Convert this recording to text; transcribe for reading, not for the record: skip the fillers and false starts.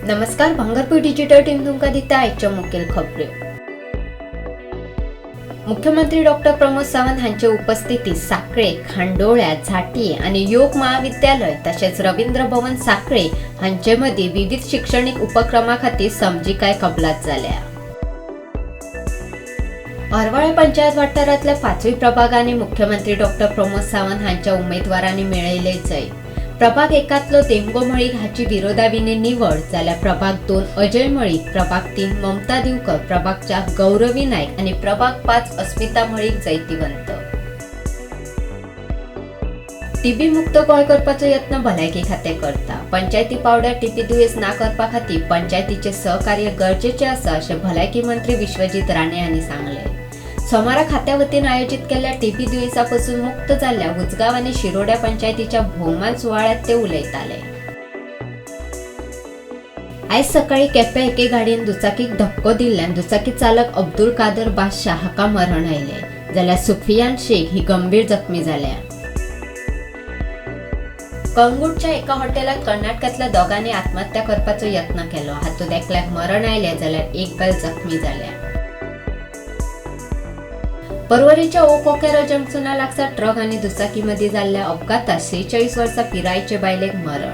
नमस्कार, भांगरपूर digital team तुमकां दिता आयच्यो मुखेल खबऱ्यो. मुख्यमंत्री डॉक्टर प्रमोद सावंत हांचे उपस्थितीत साखळे, खांडोळ्या, झाटी आनी योग महाविद्यालय तशेंच रवींद्र भवन साखळे हांचे मदीं विविध शिक्षणीक उपक्रमा खातीर समजिकाय कबलात जाल्या. हरवळे पंचायत वाठारांतल्या पाचवी प्रभागांनी मुख्यमंत्री डॉक्टर प्रमोद सावंत हांच्या उमेदवारांनी मेळयले जैत. प्रभाग एकांतलो देमगो मळीक हाची विरोधाविणे निवड जाल्यार प्रभाग 2 अजय मळीक, प्रभाग 3 ममता दिवकर, प्रभाग 4 गौरवी नायक आनी प्रभाग 5 अस्मिता मळीक जैतिवंत. टीबी मुक्त गोंय करपाचो यत्न भलायकी खातें करता. पंचायती पावंड्यार टीबी दुयेंस ना करपा खातीर पंचायतीचें सहकार्य गरजेचें आसा, अशें भलायकी मंत्री विश्वजीत राणे हांणी सांगलें. सोमारा खात्या वतीन आयोजीत केल्ल्या टीबी दुयेंसा पसून मुक्त जाल्ल्या उजगांव आनी शिरोड्या पंचायतीच्या भोवमान सुवाळ्यात ते उलयताले. आयज सकाळी केप्यां एके गाडयेन दुचाकीक धपको दिल्ल्यान दुचाकी चालक अब्दुल कादर बादशाह हाका मरण आयलें, जाल्यार सुफियान शेख ही गंभीर जखमी जाल्या. कळंगूटच्या एका हॉटेलात कर्नाटकांतल्या दोगांनी आत्महत्या करपाचो यत्न केलो. हातूंत एकल्याक मरण आयलें जाल्यार एक बायल जखमी जाल्या. पर्वरीच्या ओक कोकेरो जंक्शना लागसार ट्रक आनी दुचाकी मदीं जाल्ल्या अपघातात 46 वर्सां पिरायेचे बायलेक मरण.